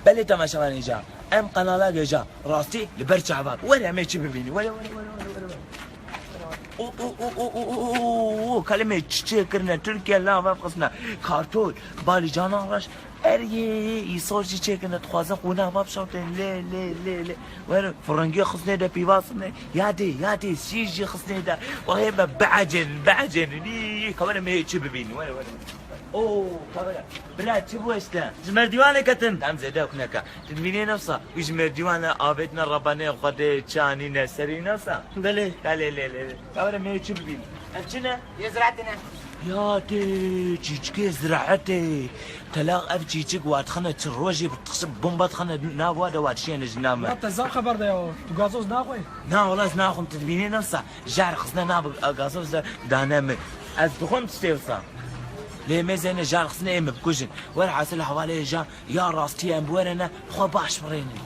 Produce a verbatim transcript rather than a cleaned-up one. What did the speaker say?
Belê temaşevanê ca, em qenala gêja rastî li ber çavan. Were em ê çi bibînî. Were, were, were, were, were. O, o, o, o, o, o, o, o, o, kalemê çi çêkirine, Tirkiye li nav xistine. Kartol, balî canan reş, eriyê, îsor jî çêkirine, dixwazin xwîna me bişewtin. Lê, lê, lê, lê. Were, firingiyê xistine de pîvasine. Yadê, yadê, sî jî xistine de. Wahê me biecên, biecên. Nî, kamera me çi bibînî. Were, were. Oo, kamera. Bira, çi bû işte? Ji merdîwanê ketin. Em zêde xuneka. Tu dibînî nefsa, wî ji merdîwana avêtine rebanê Xwedê çanîne serî nefsa. Belê. Belê, lê, lê, lê. Kamera me çi bibîn. Ev çi ne? Yê ziraetê ne. Ya tê, çîçikê ziraetê. Telaq ev çîçik wa dixine çi rojê bi tixşi bomba dixine nav wa de wa dişêne ji nav me. Ya te zaf xeber de ya. Tu gazoz naxwê? Na, wala ez naxwim, tu dibînî nefsa. Jar xizne na bi gazoz de dane min. Ez dixwim tiştê wisa. Lê me zêne jar xizne ê min bikujin. Werhasil hevalê ja ya rastî em bi were ne, xwe baş birênin.